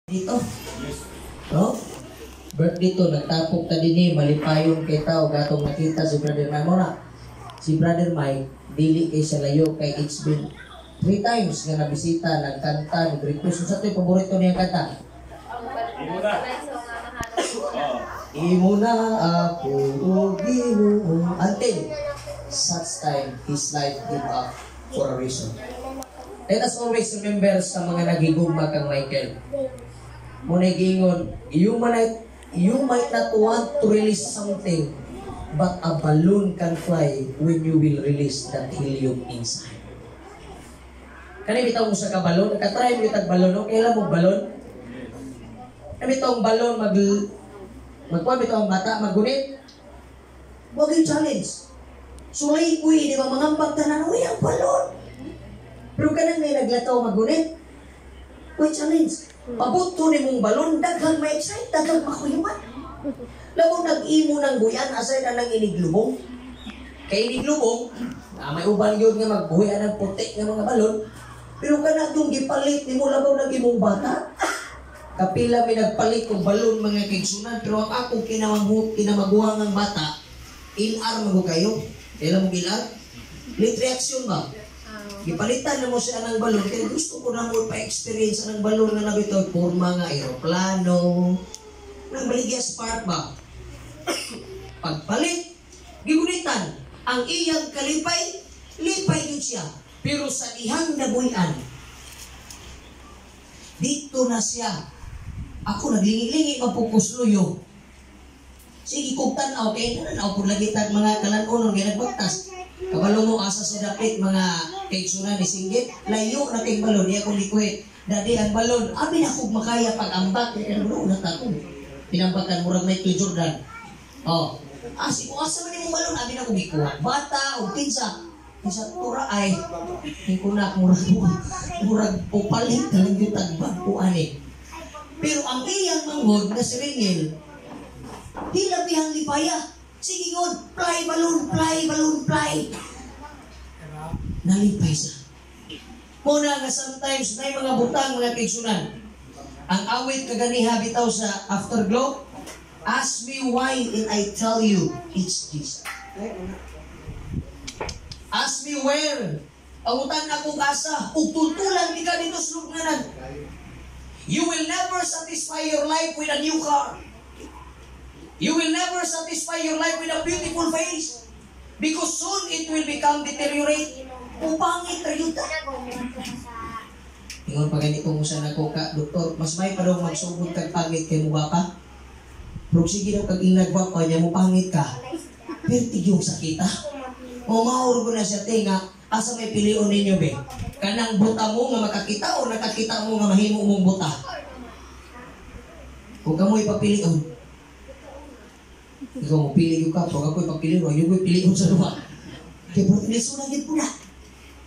Dito. No? Birthday to, nagtapok ta dinhi, malipayon kay tao, gatong nakita si Brother Mike. Muna, si Brother Mike, dili kay sa layo, kay it's been three times nga nabisita, nagkanta, nag-request. Unsa to'y paborito niya kanta? Imo na. Oo. Imo na ako, o Ginoo. Until such time, his life give up for a reason. Let us always remember sa mga nagigugma kang Michael. Muna giingon, you might not want to release something, but a balloon can fly when you will release that helium inside. Kani bitaw mo sa ka balon, nakatry mo itag balon, no? Kailan mo balon? Kani bitawng balon magkuha bitaw ang bata maggunit. Wag yung challenge. Sulay ko, di ba mangambag tanan, uy, ang balon. Pero kanang may naglataw maggunit. Uy, challenge. Pabuto ni mong balon, daghang ma-excite, daghang makuyuman. Labo nag-imo ng buyan, asay na nang iniglubong. Kay iniglubong, may uban yun nga magbuhian ng puti nga mga balon. Pero kana yung gipalit nimo labaw nag imong bata. Kapila may nagpalit og balon, mga kaigsunan, pero ang akong kinamaguhang ang bata, LR man kayo. Kailan mo LR? Late reaction ba? Gipalitan na mo siya ng balon kay gusto ko na mo pa-experience ng balon nga nabitaw porma nga eroplano. Nang baligya spark ba? Pagpalit, gigunitan ang iyang kalipay, lipay yun siya. Pero sa dihang nabuhian, dito na siya. Ako naglingi-lingi mapukusluyo. Sige kog tan-aw kay nananaw pud lagi tag mga kalanon nga nagbaktas. Kabalo mo asa sa dapit, mga kaigsunan ni singgit, layo na kay balon niya kong likuit. Dadi ang balon, abi na kog makaya pag-ambak kay ano na ta ko. Tinambakan murag Michael Jordan. Oh. Asi ko asa man imong balon, abi na kog gikuha. Bata og kinsa. Kinsa tura ay ko na murag pupalit na lang yung tagbag ani. Pero ang iyang manghod na si Reniel, hilabihang lipaya. Sige ngon, fly balloon, fly balloon, fly. Nalipay siya. Muna nga sometimes na mga butang, mga kaigsunan. Ang awit kaganiha bitaw sa Afterglow, "Ask me why and I tell you it's Jesus. Ask me where. Pangutan akong asa, ug tultulan ka dito sa lubnganan." You will never satisfy your life with a new car. You will never satisfy your life with a beautiful face. Because soon it will become deteriorate. Upangit ra ta. Ingon pa ganito mo sa nako ka, doktor, mas may pa daw magsugod kag pangit kay mo pa. Pero sige daw kag ingag pa niya mo pangit ka. Perti yung sakita. O mauro ko na siya tinga, asa may pilion ninyo be? Kanang buta mo nga makakita o nakakita mo nga mahimo mong buta? Kung kamo ipapilion, ikaw mo pili yung ka, pag ako ipapilion, ayaw ko ipilion sa luwa. Kaya pero tinisuna gid po na.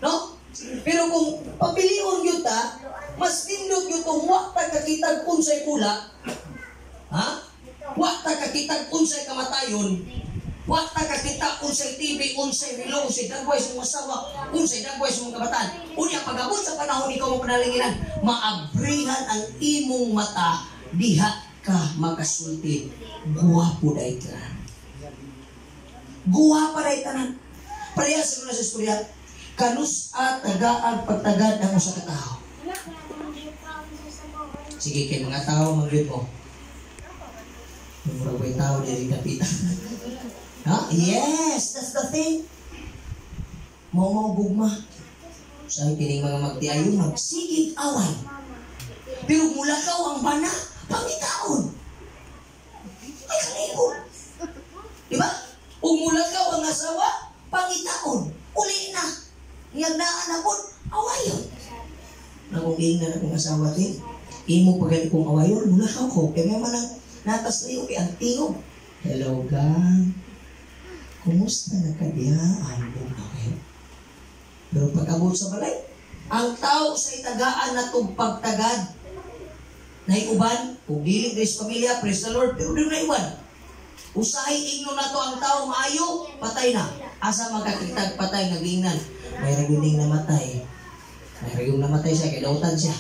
No? Pero kung papilion yun ta, mas nindot yun kung wa ta kakitag unsay pula, ha? Wa ta kakitag unsay kamatayon, wa ta kakita unsay TV, unsay relo, unsay dagway sa mga asawa, unsay dagway sa mga kabataan. Unya pag-abot sa panahon ikaw mo panalanginan, maabrihan ang imong mata, diha ka makasulti. Guwapo day tanan. Guwapa day tanan. Parehas na sa istorya. Kanus at tagaag pagtagad ang usa ka tawo. Sige kay mga tao magyud mo. Murag way tao diri kapita. Ha? Yes, that's the thing. Mao mao gugma. Sa kining mga magtiayon magsigig away. Pero mulakaw ang bana, pangitaon. Ay kalibot. Di ba? Ug mulakaw ang asawa, pangitaon. Uli na. Ngag naa na pod, awayon. Nakong na akong asawa tin. Imo pa gani kong awayon, mulakaw ko. Kaya man ang natas na kay ang tingog. Hello, gang. Kumusta na ka diha? Ay, na kayo. Pero pag abot sa balay, ang tao sa itagaan na pagtagad, naiuban, kung dili guys pamilya, praise the Lord, pero di naiuban. Usahay ingno na to ang tao maayo, patay na. Asa magkakitag patay nga giingnan? May raguning namatay. May ragong namatay siya, kay dautan siya.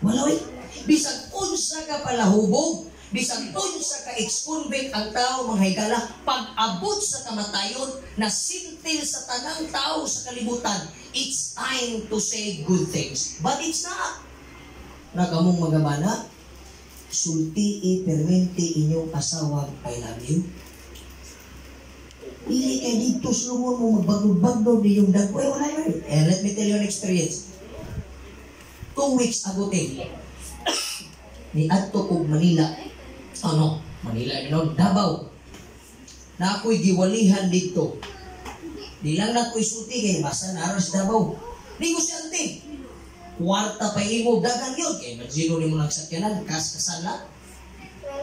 Wala oy. Bisag unsa unsa ka palahubog, bisan unsa ka ex-convict ang tao, mga higala, pag-abot sa kamatayon, na sintil sa tanang tao sa kalibutan, it's time to say good things. But it's not. Na kamong mga bana, sultii permente inyong asawa, "I love you." Dili kay dito sulungon mo magbagod-bagod yung dagway, wala yun. And let me tell you an experience. 2 weeks ago, te, ni adto kog Manila. Ano? Manila yun, Davao. Na ako'y giwalihan dito. Di lang na ako'y sulti kay basta naras Davao. Negosyante. Kwarta pa imo dagan yun. Kay imagine ni mo nagsakyanan, kas kasala.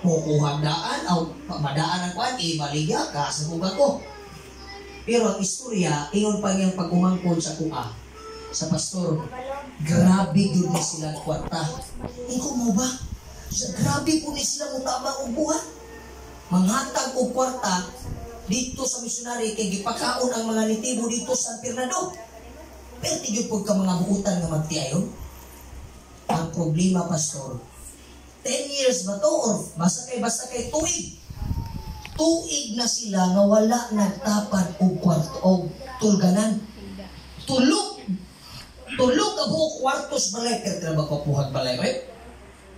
Mukuha daan, aw madaan ang kwan, ibaligya, kasabog ako. Pero ang istorya, ingon pa niyang pag-umangkon sa kuha, sa pastor, grabe gyud ni sila kwarta. Ikaw mo ba? Sa grabe po ni sila mutabang og buhat. Manghatag og kwarta dito sa misyonary kay gipakaon ang mga nitibo dito sa San Fernando. Pero gyud pud ka mga buutan nga magtiayon. Ang problema, pastor, 10 years ba to or basta kay tuig. Tuig na sila nga wala nagtapad og kwarto og tulganan. Tulog tulog ka buok kwartos balay pero trabaho ko puhag balay oy.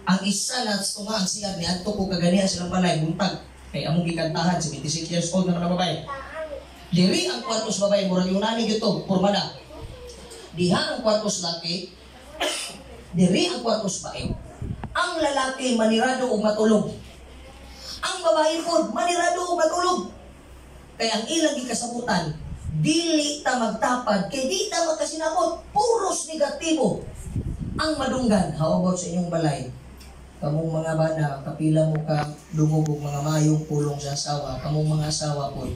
Ang isa na nga ang siya ni adto ko kaganiha silang balay buntag kay among gikantahan, 76 years old na mga babae. Diri ang kwartos babae, murag yunani gyud to, pormada. Diha ang kwartos laki, diri ang kwartos babae. Ang lalaki manirado og matulog. Ang babae pod manirado og matulog. Kay ang ilang gikasabutan, dili ta magtapad kay di ta magkasinabot, puros negatibo ang madunggan. How about sa inyong balay? Kamong mga bana, kapila mo ka dungog og mga mayong pulong sa asawa, kamong mga asawa pod,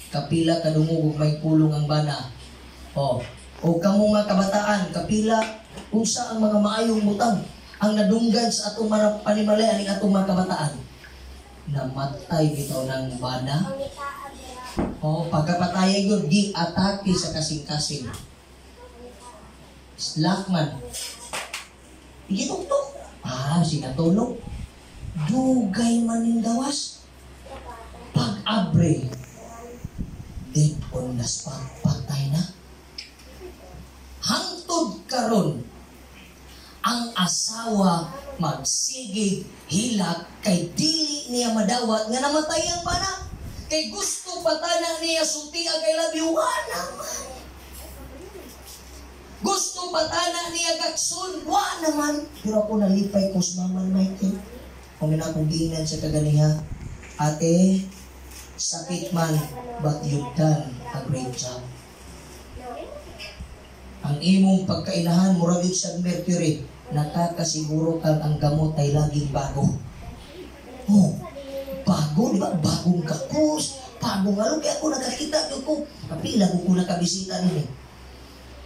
kapila ka dungog og may pulong ang bana. Oh, o kamong mga kabataan, kapila unsa ang mga maayong butang ang nadunggan sa atong mga panimalay aning atong mga kabataan. Namatay bitaw ng bana. O, pagkapatay yun, di atake sa kasing-kasing. Slackman. Igituktok. Ah, sinatulog. Dugay man gawas. Pag-abre, dead on the spot, patay na. Hangtod karon, ang asawa magsigig hilak kay dili niya madawat nga namatay ang bana. Kay gusto pa tanan niya sulti ang "I love you," wa naman. Gusto pa tanan niya gaksun, wa naman. Pero ako nalipay ko sa mama ni Michael. Kung na akong giingnan sa kaganiha, "Ate, sakit man, but you've done a great job." Ang imong pagkailahan, murag yun sa mercury, nakakasiguro kang ang gamot ay laging bago. Oh, bago, di ba? Bagong kakos, bagong ano, kaya ako nakakita ko, kapila ko ko nakabisita nini.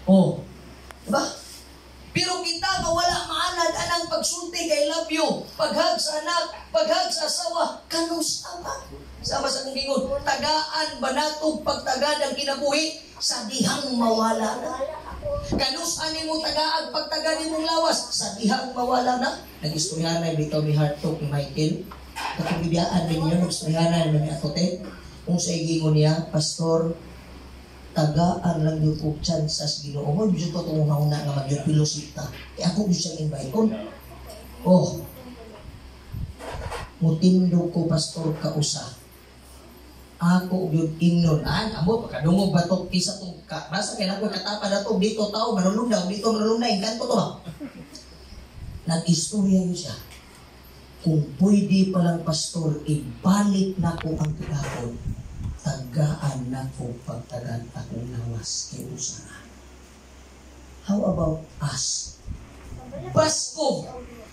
Oh, di ba? Pero kita nga wala maanad anang pagsulti kay "love you," paghag sa anak, paghag sa asawa, kanus sama. Sama sa akong gingon, tagaan ba natog pagtagad ang kinabuhi sa dihang mawala na? Kanus ani mo tagaag pagtagad imong lawas sa dihang mawala na? Nag-istoryahan bitaw ni Heart Talk ni Michael. Katong gibiyaan ninyo, nag-istoryahan ni Atote. Kung sa igingon niya, "Pastor, tagaan lang yung og chance sa Ginoo mo." Gyud to tungong una nga mag fellowship ta. Kay ako gyud siyang invite kon. Oh. "Mutindog ko, pastor, kausa. Ako gyud ingnon, an amo pakadungog batok kisa tong ka, basta kay nako katapad ato dito tao manulundaw dito manulunday kanto to ba." Nag-istorya yun siya. "Kung pwede palang, pastor, ibalik nako ang kagapon, tagaan nako pagtagan akong lawas kay usa na." How about us? Baskog,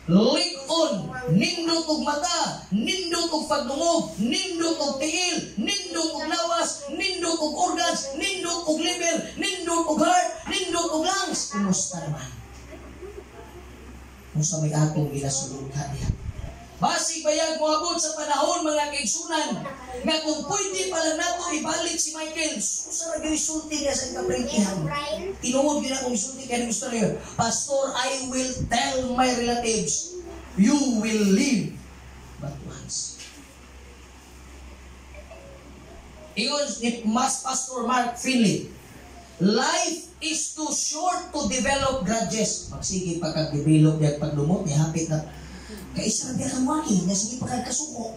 lig-on, nindot og mata, nindot og pagdungog, nindot og tiil, nindot og lawas, nindot og organs, nindot og liver, nindot og heart, nindot og lungs. Kumusta naman? Kung sa may atong ginasulod ka niya. Basig bayag moabot sa panahon, mga kaigsunan, nga kung pwede pa lang nato ibalik si Michael, susa ra gyud sulti niya sa kaprengkihan. Tinuod gyud akong isulti kay gusto niyo. "Pastor, I will tell my relatives You will live but once. Ingon ni Mas Pastor Mark Finley, "Life is too short to develop grudges." Magsige pa kag develop diag pagdumot ni hapit na kay isa ra kang wagi nga sige pa kag kasuko.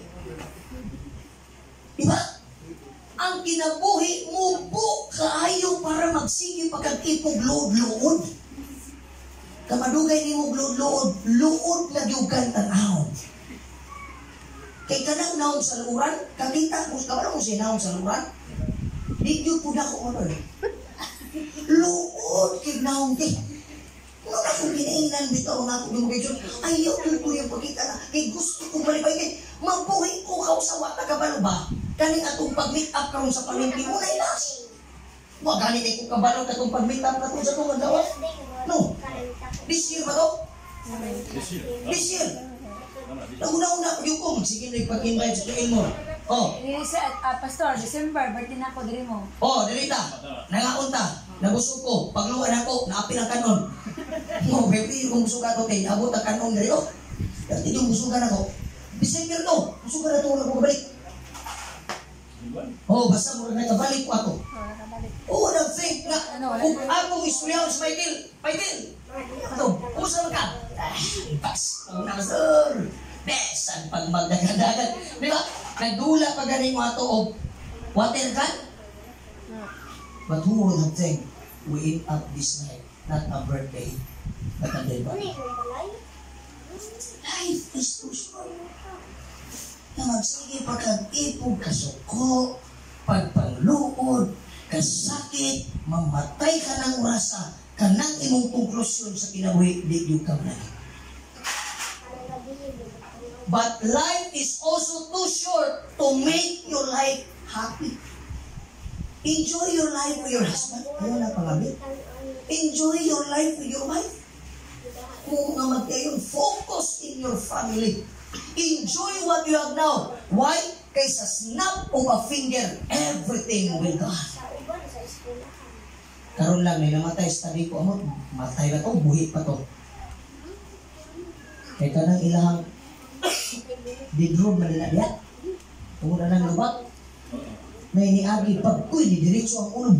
Di ba? Ang kinabuhi mubo kaayo para magsige pa kag ipog luod-luod. Kamadugay nimo luod-luod, luod na gyud kang tan-awon. Kay kanang naong sa luran, kakita mo, kabalo mo si naong sa luran? Di gyud pud ako ano. Luod kay naong ti. Ano na kung ginaingnan bitaw na ako yung mga ayaw gyud ko yung pagkita na kay gusto kong malipay kay mabuhi ko ka sa wa ta kabalo ba? Kaning atong pag-meet up karon sa palengke mo na last. Wa gani kay ko kabalo katong pag-meet up nato sa atong adlaw. No. This year ba to? This year. This year. Tama, this year. Nauna-una ko yung ko, magsige na ipag-invite sa tuin mo. Oh, Sa, Pastor, December, birthday na ako diri mo. Oh, dili ta. Nangaon ta. Nabusog ko. Pagluwan ako, naapil ang kanon. Mo, baby, kung busugan ko, tay, abot ang kanon diri oh. Dati yung busugan ako. December to, busugan na to, wala ko kabalik. Oh, basta mo na nakabalik ko ako. Oh, nakabalik. Oh, nag-think na, Ano, wala kung akong istoryahan si Michael, Michael, ito, kumusta man ka? Ah, bas, una ka, sir. Besan pag magdagandagan. Di ba? Nagdula pa ganing mo ato og water gun. But who would have think we end up this night, not a birthday, but a dead body? Life is too short. Na magsige pa kag ipog kasuko, pagpangluod, kasakit, mamatay ka ng orasa, kanang imong konklusyon sa kinabuhi, di gyud ka manalangin. But life is also too short to make your life happy. Enjoy your life with your husband. Ayaw na pangamit. Enjoy your life with your wife. Kung nga magkayon, focus in your family. Enjoy what you have now. Why? Kay sa snap of a finger, everything will gone. Karon lang, may namatay sa tabi ko. Amo, matay na to, buhi pa to. Kay kanang ilahang bedroom na nila diya. Tungod na ng lubak. Na iniagi, pagkuy, ni diretso ang ulo.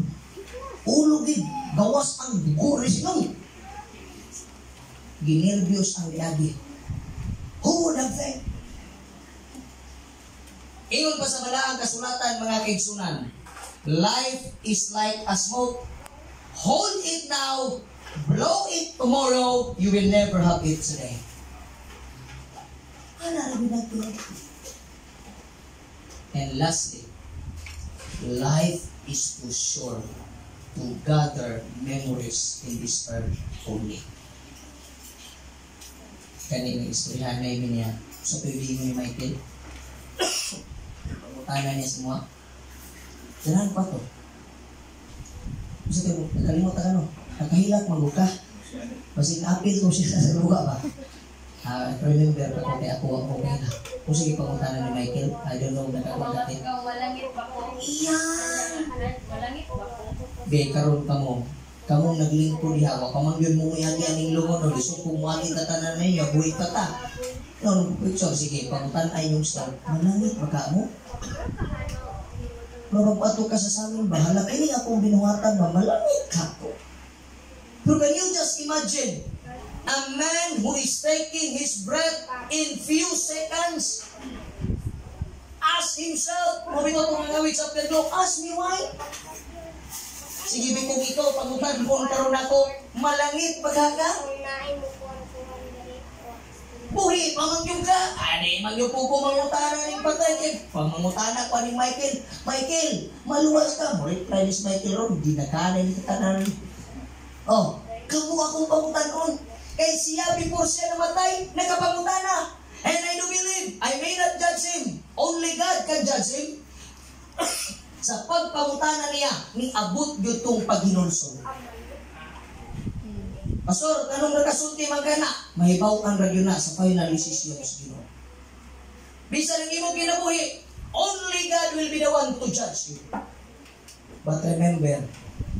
Ulo gid, gawas ang dugo sinong. Ginerbyos ang niagi. Who would have think? Ingon pa sa balaang kasulatan, mga kaigsunan, life is like a smoke. Hold it now, blow it tomorrow, you will never have it today. Ano rin natin? And lastly, life is too short to gather memories in this earth only. Kani nga istoryahan na niya sa pwede ni Michael. Pangutana niya sa mga. Ganahan pa to. Kasi kayo, nakalimot ka no? Nakahilak man ka. Basig apil ko siya sa luga ba? Ah, remember pa ko kay ako ako kay na. Kung sige pangutana ni Michael, I don't know nakakuha natin. Malangit ba ko? Iyan! Malangit ba ko? Be, karon ka mo. Kamong naglingkod diha, wa pa man gyud mo moagi aning lungon no lisod kung moagi ta tanan ninyo, buhi pa ta. No, no, picture sige, pangutan-ay yung star. Malangit ba ka mo? Murag ato ka sa samin, bahala kini akong binuhatan ba, malangit ka ko. Pero can you just imagine a man who is taking his breath in few seconds ask himself, mabito itong mga awit sa Pedro, "Ask me why?" Sige, bi, kung ikaw, pangutan kung karon ako, malangit ba ka? Buhi, pamangyong ka. Ani, mangyong po ko mangutana ning patay. Kay, pamangutana ko ni Michael. "Michael, maluwas ka." Mo reply ni Michael ron, di na kanin ni tanan. Oh, kamo akong pangutanon. Kay siya, before siya namatay, nakapangutana. And I do believe, I may not judge him. Only God can judge him. Sa pagpangutana niya, niabot gyud tong paghinulsol. Pastor, anong nakasulti man ka na? Mahibaw ang radyo na sa final decision sa Ginoo. Bisan ang imong kinabuhi, only God will be the one to judge you. But remember,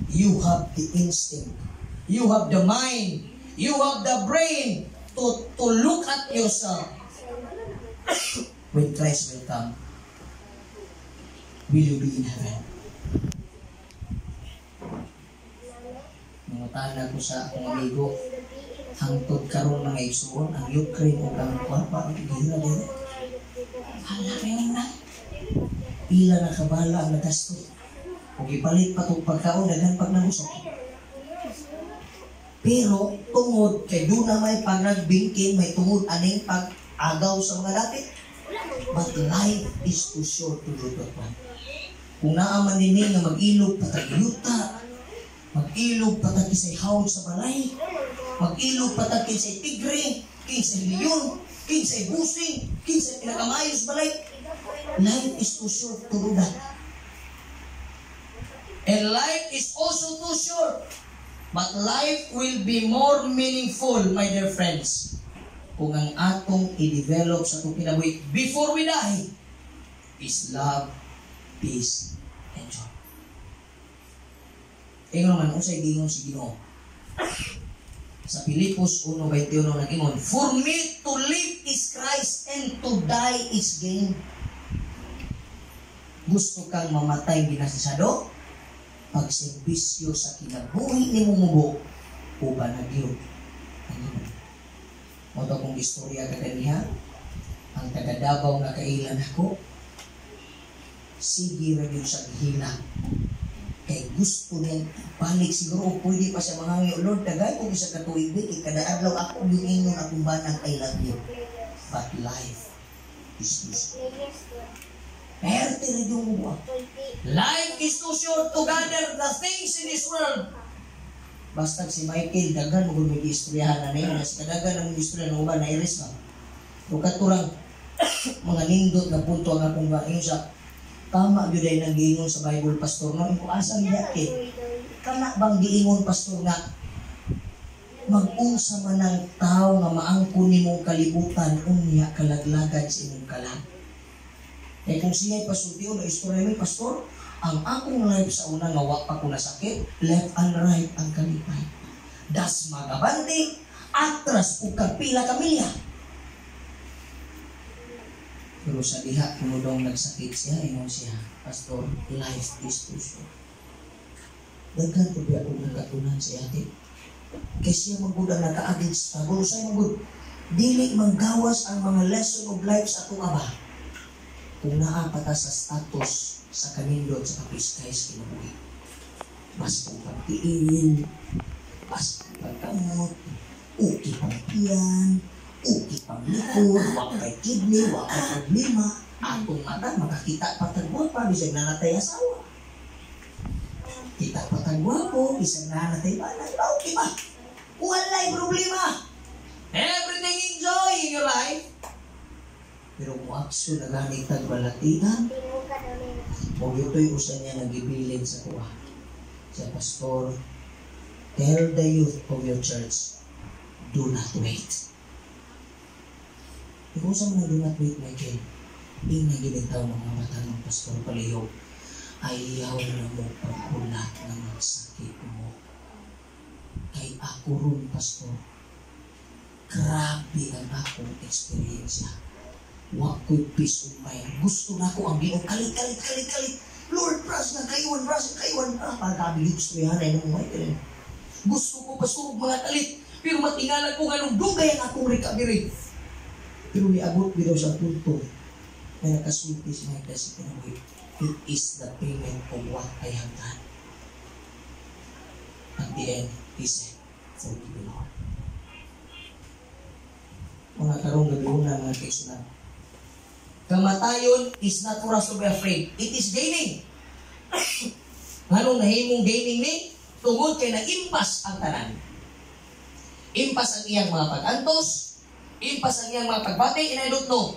you have the instinct, you have the mind, you have the brain to to look at yourself when Christ will come. Will you be in heaven? Nangutana ko sa akong amigo, hangtod karon mga igsuon, ang Ukraine ug ang kuan pa gihira diri. Hala kayo na. Pila na kabala ang nagasto. Ug ipalit pa tong pagkaon, daghan pag nangusok. Pero tungod kay duna may pagnagbingkin, may tungod aning pag-agaw sa mga dapit. But life is too short to do that one. Kung naa man dinhi nga mag-ilog patag yuta, mag-ilog patag kisay hawd sa balay, mag-ilog patag kinsay tigre, kinsay leon, kinsay busing, kinsay pinakamayo sa balay. Life is too short to do that. And life is also too short. But life will be more meaningful, my dear friends, kung ang atong i-develop sa atong kinabuhi before we die is love, peace, and joy. Ingon man, unsay giingon si Ginoo? Sa Filipos 1:21 nag-ingon, "For me to live is Christ and to die is gain." Gusto kang mamatay ginasisado? Pagserbisyo sa kinabuhi nimo mubo, uban na gyud ang Ginoo. Mao to akong istorya kaganiha, ang taga Davao nga kailan ako, sige ra gyud sa gihilak. Kay gusto niyang balik siguro pwede pa siya mangangyo, "Lord, tagay ko isa ka tuig kay kada adlaw ako yung ingon akong banag, I love you." But life is too short. Perte ra yung buwa. Life is too short to gather the things in this world. Basta si Michael, daghan mo kung may istoryahan na niya. Mas kadaghan ang istorya ng uban, nairis na. O katurang mga nindot na punto ang akong gayon sa tama gyud ay nang giingon sa Bible, pastor, no? Kung asa niya kay kana bang giingon, pastor, nga mag-unsa man ang tao nga maangkon nimong kalibutan unya kalaglagan sa imong kalag. Kay kung siya'y pasultiyon na istorya ni pastor, ang akong life sa una nga wa pa ko nasakit, left and right ang kalipay. Das magabante, atras ug kapila ka milya. Pero sa diha kuno daw nagsakit siya, ingon siya, "Pastor, life is too short." Daghan ko biya og nagkatunan si ate. Kay siya man gud ang nakaagid sa struggle, usay man gud dili manggawas ang mga lesson of life sa atong aba. Kung naa pa ta sa status sa kanindot sa kapiskay sa kinabuhi. Mas kung pagtiil, mas kung pagkamot, okay pang tiyan, okay pang likod, wa kay kidney, wa kay problema, atong mata makakita pa tag pa, bisag nanatay asawa. Kita pa tag gwapo, bisag nanatay bana, okay ba? Walay problema. Everything enjoy in your life. Pero kung aksyon na ganit tag balatian, o ito'y usa niya nagibilin sa kuha. Sa pastor, tell the youth of your church, do not wait. Ikaw sa mga do not wait, Michael, ingay ginitaw mga mata ng pastor palihog, ayaw na mo paghulat na magsakit mo. Kay ako ron, pastor, grabe ang akong experience. Wa ko'y peace of mind. Gusto na ko ang Ginoo. Kalit, kalit, kalit, kalit. Lord, pras na kaywan, pras na kaywan. Ah, parang gusto yan. Ay, nung Michael. Gusto ko, pastor, mga kalit. Pero matingala ko nganong dugay ang akong recovery. Pero niabot bitaw sa punto na nakasulti si Michael sa kinabuhi. It is the payment of what I have done. At the end, he said, "Forgive me, Lord." Mga karong gabi una, mga kaisunan. Kamatayon is not for us to be afraid. It is gaining. Nganong nahimong gaining ni? Tungod kay na-impas ang tanan. Impas ang iyang mga pag-antos, impas ang iyang mga pagbati, and I don't know.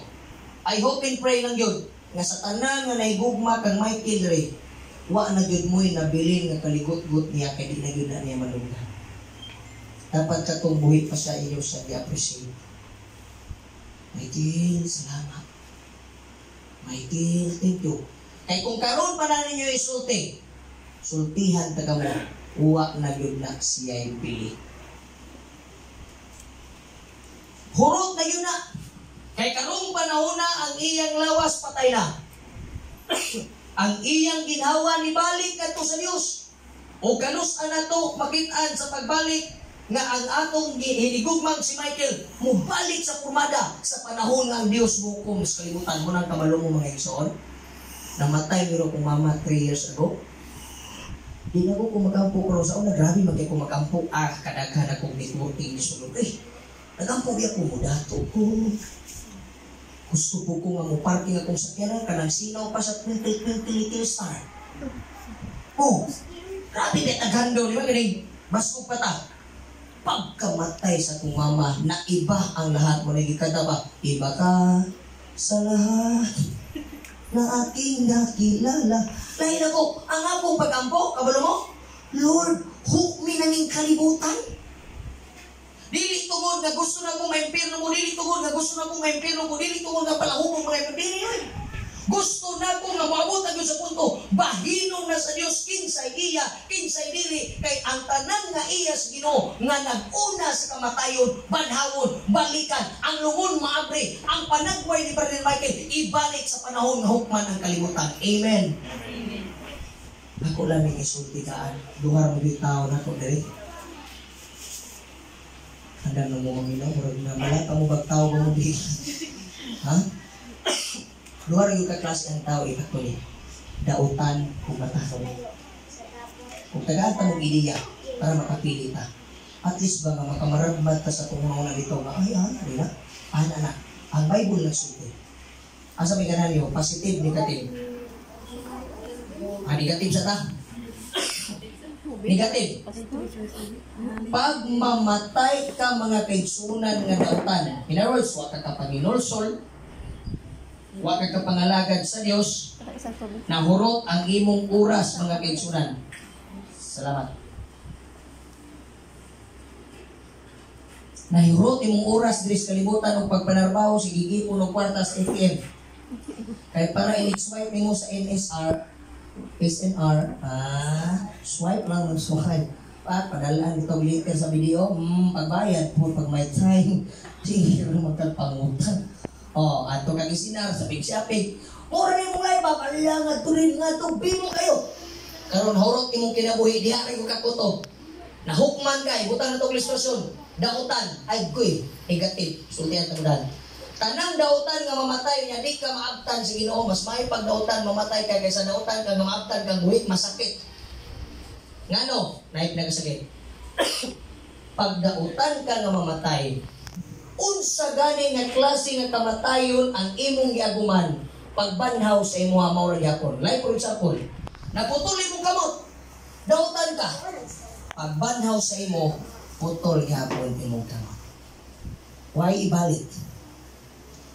I hope and pray lang yun, nga sa tanan nga nahigugma kang Michael Ray, wa na gyud mo'y nabilin nga kaligot-got niya kay di na gyud na niya malunggan. Dapat katong buhi pa siya inyo siya gi-appreciate. Michael, salamat. Michael, thank you. Kay kung karon pa na ninyo isulti, sultihan ta kamo, uwa na gyud na siya'y bili. Hurot na yun na. Kay karong panahon na ang iyang lawas patay na. Ang iyang ginhawa nibalik ngadto sa Dios. O kanus-a nato makit-an sa pagbalik nga ang atong hinigugmang si Michael mubalik sa pormada sa panahon nga ang Dios muhukom sa kalibutan. Mo nang kabalo mo, mga igsoon. Namatay miro kong mama 3 years ago. Di na ko kumagampo pero sa una grabe man kay kumagampo. Ah, kadaghan akong networking ni sulod. Eh, nagampo biya ko mo dato ko. Gusto po ko nga mo parking akong sakyanan kanang sinaw pa sa twinkle twinkle little star. Oh, grabe ba tagando, di ba ganing baskog pa ta. Pagkamatay sa akong mama, na iba ang lahat mo nagikanta ba? Iba ka sa lahat na aking nakilala. Lain ako, ang akong pag-ampo, kabalo mo? Lord, hukmi na ning kalibutan. Dili tungod nga gusto na kong maimpirno mo, dili tungod nga gusto na kong maimpirno mo, dili tungod nga palahubog mga impirno, dili yun. Gusto na ko nga moabot na gyud sa punto, bahinon na sa Dios kinsay iya, kinsay dili, kay ang tanan nga iya sa Ginoo nga nag-una sa kamatayon, banhawon, balikan, ang lungon maabre, ang panagway ni Brother Michael ibalik sa panahon nga hukman ang kalibutan. Amen. Amen. Ako lang ning isultikaan, duha ra gyud tawo nako diri. Handa na mo maminaw, murag na malata mo bag tao mo di. Ha? Duha ra gyud ka klase ang tao actually. Dautan ug matahom. Kung tagaan ta mong ideya para makapili ta. At least ba nga makamaragmat ta sa atong una dito nga ay ana nila. Ana na. Ang Bible nagsulti. Asa may ganan niyo? Positive, negative. Ah, negative sa ta. Negative. Pag mamatay ka mga kaigsunan nga dautan, in other words, wa ka kapanginulsol, wa ka kapangalagad sa Dios, nahurot ang imong oras mga kaigsunan. Salamat. Nahurot imong oras diri sa kalibutan og pagpanarbaho sa gigipon og kwarta sa ATM. Kay para i-swipe nimo sa NSR, SNR, swipe lang ng swipe. At padalaan itong later sa video, pagbayad po pag may time. Sige, magkalpangutan. Oh, ato kag isinar sa big shopping. Mura ni mong life ba? Ala nga turin nga to, bimo kayo. Karon horot imong kinabuhi diha kay kakuto. Nahukman kay butang na tong ilustrasyon. Dautan ay goy, negative. Sultihan ta dan. Tanang dautan nga mamatay nya di ka maabtan sa Ginoo, mas may pagdautan mamatay ka kaysa dautan ka nga maabtan kang buhit masakit. Ngano? Naik na kasakit. Pagdautan ka nga mamatay, unsa gani nga klase nga kamatayon ang imong giaguman pagbanhaw sa imuha mao ra gyapon. Like for example, naputol imong kamot, dautan ka. Pagbanhaw sa imo, putol gyapon imong kamot. Why ibalik?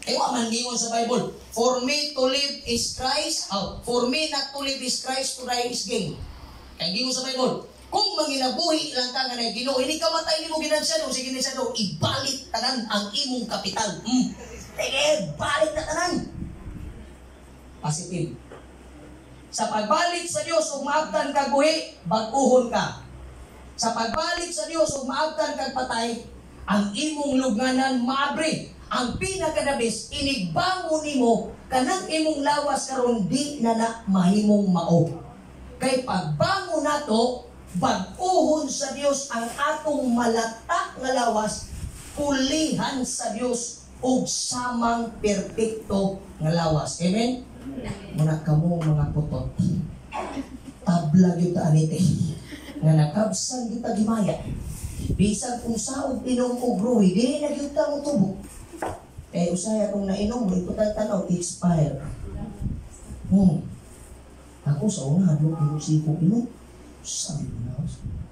Eh, wa man giingon sa Bible, for me to live is Christ, oh, for me not to live is Christ, to die is gain. Kaya giingon sa Bible, kung manginabuhi lang ka nga na Ginoo, hindi ka matay nimo ginansyado, sige ginansyado, ibalik tanan ang imong kapital. Sige, balik na tanan. Positive. Sa pagbalik sa Dios ug maabtan kag buhi, bag-uhon ka. Sa pagbalik sa Dios ug maabtan kag patay, ang imong lugnanan maabre. Ang pinakadabis, inigbangon nimo kanang imong lawas karon di na na mahimong mao. Kay pagbangon nato, bag-uhon sa Dios ang atong malatak nga lawas, pulihan sa Dios og samang perpekto nga lawas. Amen? Muna kamo mga putot. Tabla gyud ta anite nga nakabsan gyud ta gimaya. Bisan kung saog inom og ruhi, di na gyud ta motubo. Eh usahay akong nainom, mo ikutan tanaw, expire. Ako sa una, hadlok yung siko inom. Sabi mo na,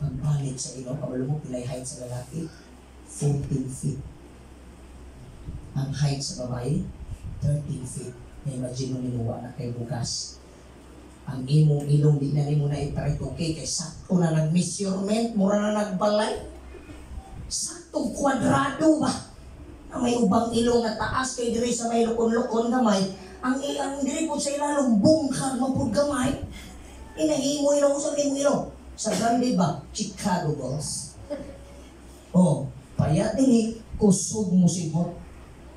pagbalik sa inom, kabalo mo, pilay height sa lalaki, 14 feet. Ang height sa babae, 13 feet. Na-imagine mo ninuwa na kay bugas. Ang imong ilong, di na nimo na iparitoke, kay sakto na nag-measurement, mura na nagbalay. Saktong kwadrado ba? Na may ubang ilong na taas kay diri sa may lukon-lukon gamay, ang diri po sa ilalong bungkag mapud gamay. Inahimo ilong sa imong ilong. Sa grande ba? Chicago Bulls. Oh, payat dinhi, Kusog mo simhot.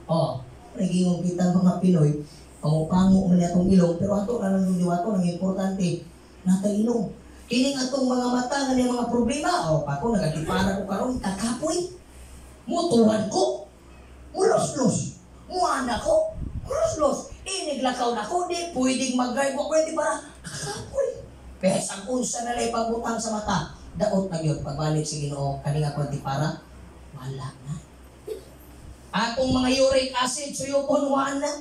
Oh, nagingon kita mga Pinoy, pango-pango man atong ilong, pero ato na lang diwato, ang importante, natay ilong. Kining atong mga mata nga niya mga problema, oh, pako nagatipara ko karon, kakapoy. Mutuwan ko, mulos-los, muana ko, mulos-los. Iniglakaw na ko, di pwedeng mag-drive ko, pwede para kakapoy. Pesang unsa na lang pagbutang sa mata, daot na yun, pagbalik sa Ginoo, kaning ako para wala na. Atong mga uric acid, suyopon, wala na.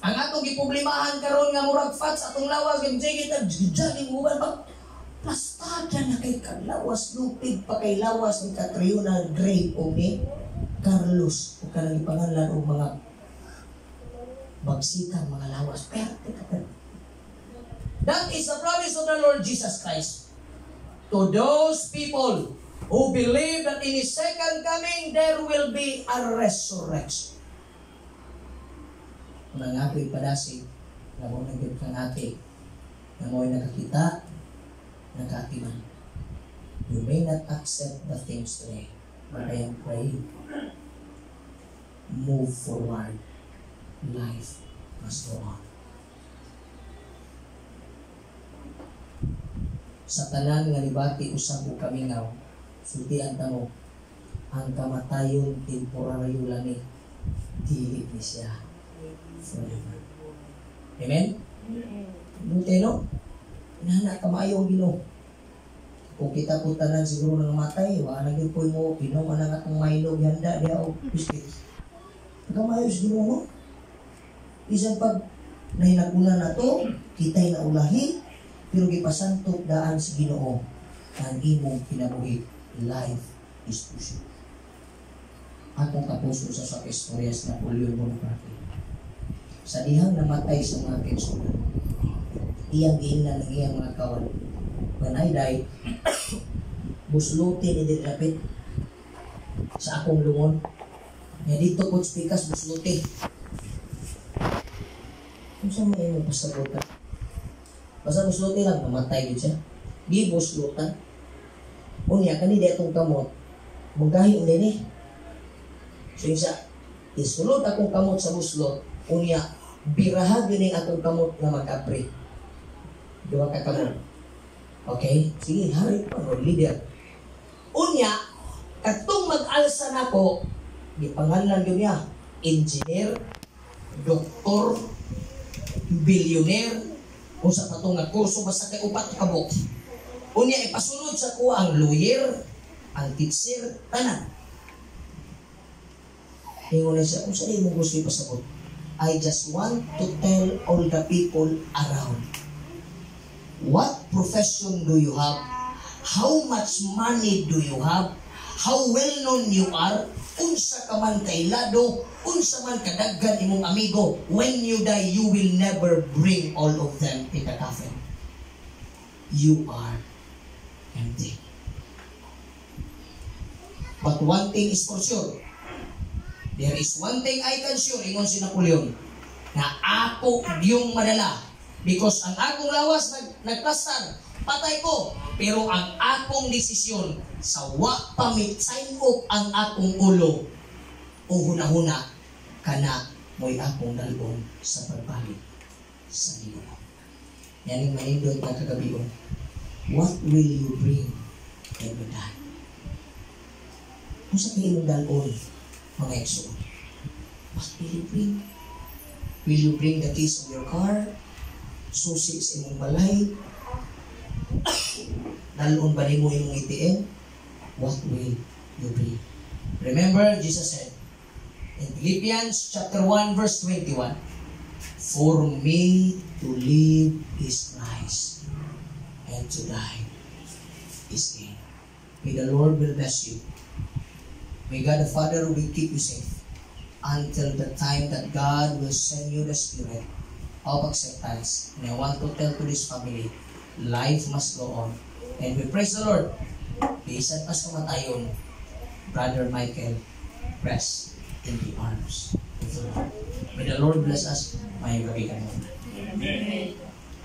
Ang atong giproblemahan karon nga murag fats atong lawas, gajigit, jogging, uban pa, plastada na kay kalawas, lupig pa kay lawas ni Catriona Gray o ni Carlos, o kanang ipanganlan o mga bagsikan, mga lawas. Perte ka perte. That is the promise of the Lord Jesus Christ to those people who believe that in His second coming, there will be a resurrection. Kung ang ako'y padasig, na mo nagyod kang ate, na mo'y nakakita, nakaatiman. You may not accept the things today, but I am praying. Move forward. Life must go on. Sa tanan nga nibati usab og kamingaw, sultian ta mo, ang kamatayon temporaryo lang ni, dili ni siya forever. Amen? Buti, no? Inana, kamayo ang Ginoo. Kung kita po tanan siguro nang matay, wala na gyud po mo, inom na nga atong Milo, gihanda diha og biscuit. Kamayo sa Ginoo, no? Bisan pag nahinaguna na to, kita'y naulahi, pero gipasantop daan sa Ginoo ang imong kinabuhi. Life is too short. Atong tapuso sa istorya sa Napoleon Bonaparte. Sa dihang namatay sa mga kaigsuonan, iyang giingnan ng iyang mga kawan, when I die, busluti ni diri lapit sa akong lungon. Nga dito po spikas busluti. Kung saan mo imong pasabutan? Basta busluti lang, namatay gid siya. Di buslutan. Unya, kani di atong kamot, magahi unya ni. So isa, isulod akong kamot sa buslot, unya, biraha gyud ning akong kamot nga mag-apri. Duha ka kamot. Okay? Sige, hari pa, no, leader. Unya, katong mag-alsa nako, gipanganlan gyud niya, engineer, doktor, billionaire, unsa pa tong nga kurso basta kay upat ka buok. Unya ipasunod sa kuha ang lawyer, ang teacher, tanan. Ingon na siya, unsa imong gusto ipasabot? I just want to tell all the people around. What profession do you have? How much money do you have? How well known you are? Unsa ka man kailado, unsa man kadaghan imong amigo, when you die, you will never bring all of them in the coffin. You are empty. But one thing is for sure. There is one thing I can sure, ingon si Napoleon, na ako yung madala. Because ang akong lawas nagplastar, patay ko. Pero ang akong desisyon, sa wa pa mi sign off ang akong ulo, o hunahuna, kana mo'y akong dalon sa pagbalik sa Ginoo. Yaning manindot na kagabion, what will you bring when you die? Kung sa imong dalon, mga igsoon, what will you bring? Will you bring the keys of your car? Susi sa imong balay? Dalon ba nimo imong ATM? What will you bring? Remember, Jesus said in Philippians chapter 1 verse 21, for me to live is Christ, and to die is gain. May the Lord will bless you. May God the Father will keep you safe until the time that God will send you the Spirit of acceptance. And I want to tell to this family, life must go on. And we praise the Lord. Bisan pas kamatayon, Brother Michael, rest in the arms of the Lord. May the Lord bless us. May gabi ka. Amen.